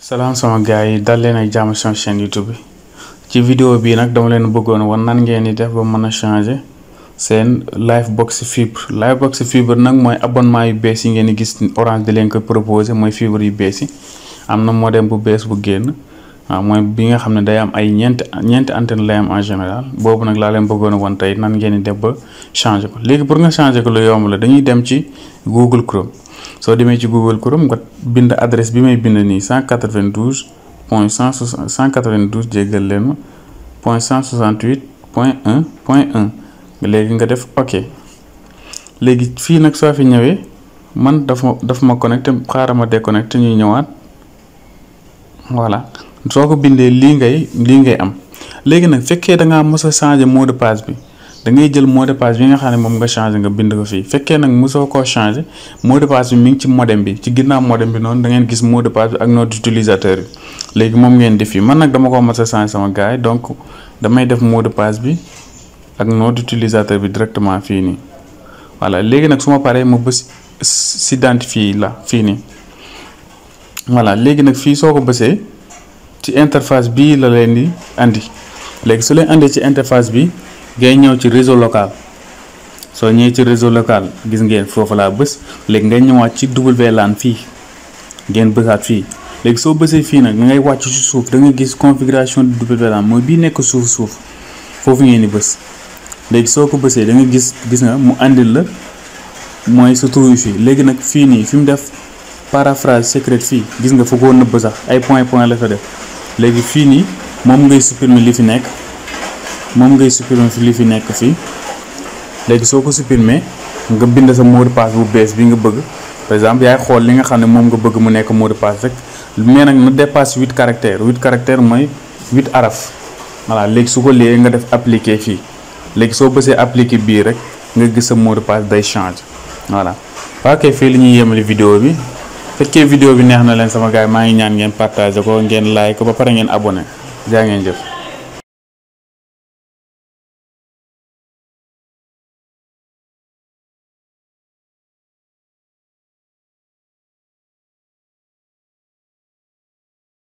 Salam sama gars yi dal leen ak jàmm sama chaîne YouTube bi ci vidéo bi nag dama leen bëggoon wan nan ngeen di def ba mën a changer seen Livebox Fibre. Livebox Fibre nag mooy abonnement yu bees yi ngeen di gis Orange di leen ko proposer mooy fibre yu bees yi am na modem bu bees bu génn waaw mooy bi nga xam ne day am ay ñeenti antenne lay am en général boobu nag laa leen bëggoon wan tey nan ngeen di def ba changer ko léegi pour nga changer ko lu yomb la dañuy dem ci Google Chrome. soo demee ci Google Chrome nga bind adresse bi may bind nii 192.192 jéggal leen ma .168.1.1 léegi nga def ok léegi fii nag soo fi ñëwee man daf ma connecté xaaral ma déconnecté ñuy ñëwaat voilà soo ko bindee lii ngay am léegi nag fekkee da ngaa mos a changer mot de passe bi da ngay jël mot de passe bi nga xam ne moom nga changer nga bind ko fii fekkee nag mosoo koo changer mot de passe bi mi ngi ci modem bi ci ginnaaw modem bi noonu da ngeen gis mot de passe bi ak nom d'utilisateur bi léegi moom ngeen def fii man nag dama ko mos a changer sama gars yi donc damay def mot de passe bi ak nom d'utilisateur bi directement fii nii voilà léegi nag su ma paree ma bës s'identifier la fii nii voilà léegi nag fii soo ko bësee ci interface bii la leen di andi léegi su leen andee ci interface bi ngay ñëw ci réseau local soo ñëwee ci réseau local gis ngeen foofu laa bës léegi ngay ñëwaat ci WLAN fii ngeen bësaat fii léegi soo bësee fii nag ngay wàcc ci suuf da nga gis configuration de WLAN mooy bii nekk suuf foofu ngeen di bës léegi soo ko bësee da nga gis nga mu andil la mooy sa tur fii léegi nag fii nii fi mu def paraphrase secrète fii gis nga fa ko nëbb sax ay point la fa def léegi fii nii moom ngay supprimer li fi nekk fii léegi soo ko supprimer nga bind sa mot de passe bu bees bi nga bëgg par exemple yaay xool li nga xam ne moom nga bëgg mu nekk mot de passe rek mais nag na dépasse 8 caractères mooy 8 araf voilà léegi su ko léegi nga def appliquer fii léegi soo bësee appliquer bii rek nga gis sa mot de passe day changer voilà ok fii li ñuy yemale vidéo bi fekkee vidéo bi neex na leen sama gars yi maa ngi ñaan ngeen partager ko ngeen like ko ba pare ngeen abonné jaa ngeen jëf